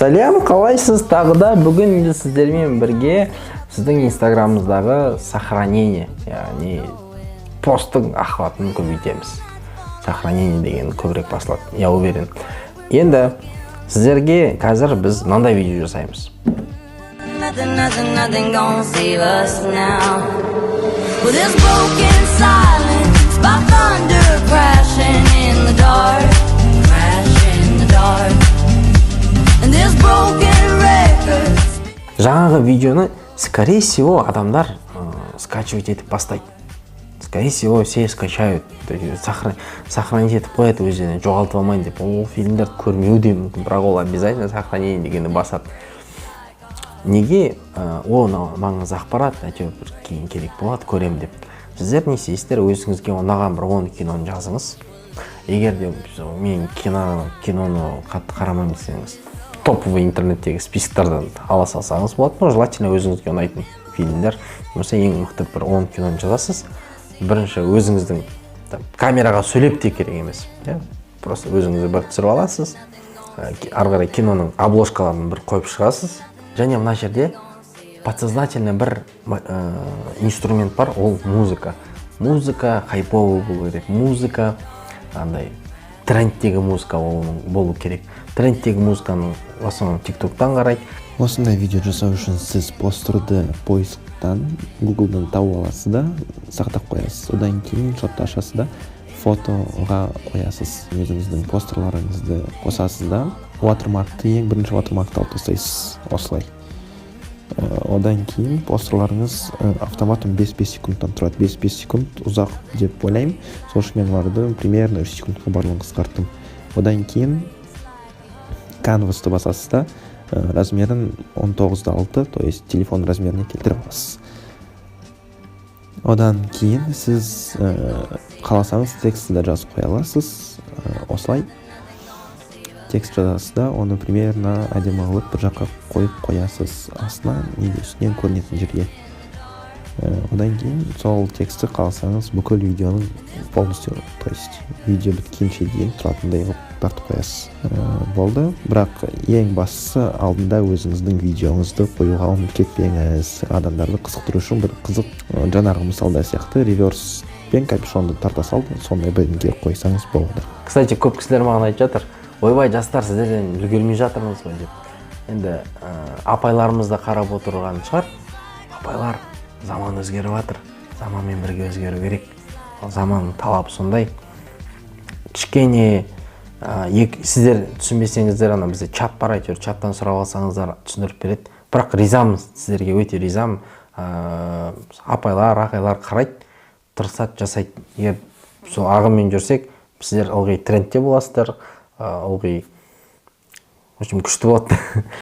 Сәлем, қалайсыз? Тағы да бүгін енді сіздермен бірге сіздің инстаграмыңыздағы сохранение, яғни посттың охватын көбейтеміз. Сохранение деген көбірек басылады, я уверен. Енді сіздерге қазір біз мынандай видео жасаймыз. Nothing, nothing, nothing gonna save us now. With this broken silence, by thunder crashing in the dark, crash in the dark. And this broken record. Жаңағы видеоны, скорее всего, адамдар скачивать етіп бастайды. Скорее всего, все скачают. То есть сохранить етіп қояды өздеріне, жоғалтып алмайын деп. Ол фильмдерді көрмеуі де мүмкін, бірақ ол обязательно сохранение дегенді басады. Неге? О, мынау маңызды ақпарат, әйтеуір бір кейін керек болады, көремін деп. Сіздер не істейсіздер? Өзіңізге ұнаған бір 10 киноны жазыңыз. Егер де мен киноны қатты қарамаймын десеңіз, топовый интернеттегі списоктардан ала салсаңыз болады, но желательно өзіңізге ұнайтын фильмдер болмаса ең мықты бір 10 киноны жазасыз. Бірінші өзіңіздің там, камераға сөйлеп те керек емес, иә, просто өзіңізді бір түсіріп аласыз. Ары қарай киноның обложкаларын бір қойып шығасыз. Және мына жерде подсознательно бір инструмент бар, ол музыка. Музыка хайповый болу керек, музыка андай трендтегі музыка болу керек. Трендтегі музыканы в основном тиктоктан қарайды. Осындай видео жасау үшін сіз постерді поисктан, Гуглдан тауып аласыз да, сақтап қоясыз. Одан кейін шотты ашасыз да, фотоға қоясыз, өзіңіздің постерларыңызды қосасыз да, watermarkты, ең бірінші watermarkты алып тастайсыз осылай. Одан кейін постерларыңыз автоматом 5-5 секундтан тұрады. 5-5 секунд ұзақ деп ойлаймын, сол үшін мен оларды примерно 3 секундқа барлығын қысқарттым. Одан кейін канвасты басасыз да, размерін 19 да 6, то есть телефон размеріне келтіріп аласыз. Одан кейін сіз қаласаңыз, текстті де жазып қоя аласыз. Осылай текст жазасыз да, оны примерно әдемі қылып бір жаққа қойып қоясыз, астынан или үстінен көрінетін жерге. Одан кейін сол текстті қаласаңыз, бүкіл видеоның полностью, то есть видео біткенше дейін тұратындай қылып тартып қоясыз. Болды. Бірақ ең бастысы, алдында өзіңіздің видеоңызды қоюға ұмытып кетпеңіз. Адамдарды қызықтыру үшін бір қызық, жаңағы мысалда сияқты реверс пен капюшонды тарта салды, сондай бірдеңке қойсаңыз болады. Кстати, көп кісілер маған айтып жатыр: «Ойбай, жастар, сіздерден үлгермей жатырмыз ғой», — деп. Енді апайларымыз да қарап отырған шығар. Апайлар, заман өзгеріп жатыр, заманмен бірге өзгеру керек. Ал заманның талабы сондай. Кішкене сіздер түсінбесеңіздер, ана бізде чат бар, әйтеуір чаттан сұрап алсаңыздар, түсіндіріп береді. Бірақ ризамын сіздерге, өте ризамын. Апайлар, ағайлар қарайды, тырысады, жасайды. Егер сол ағыммен жүрсек, сіздер ылғи трендте боласыздар, ылғи, в общем, күшті болады.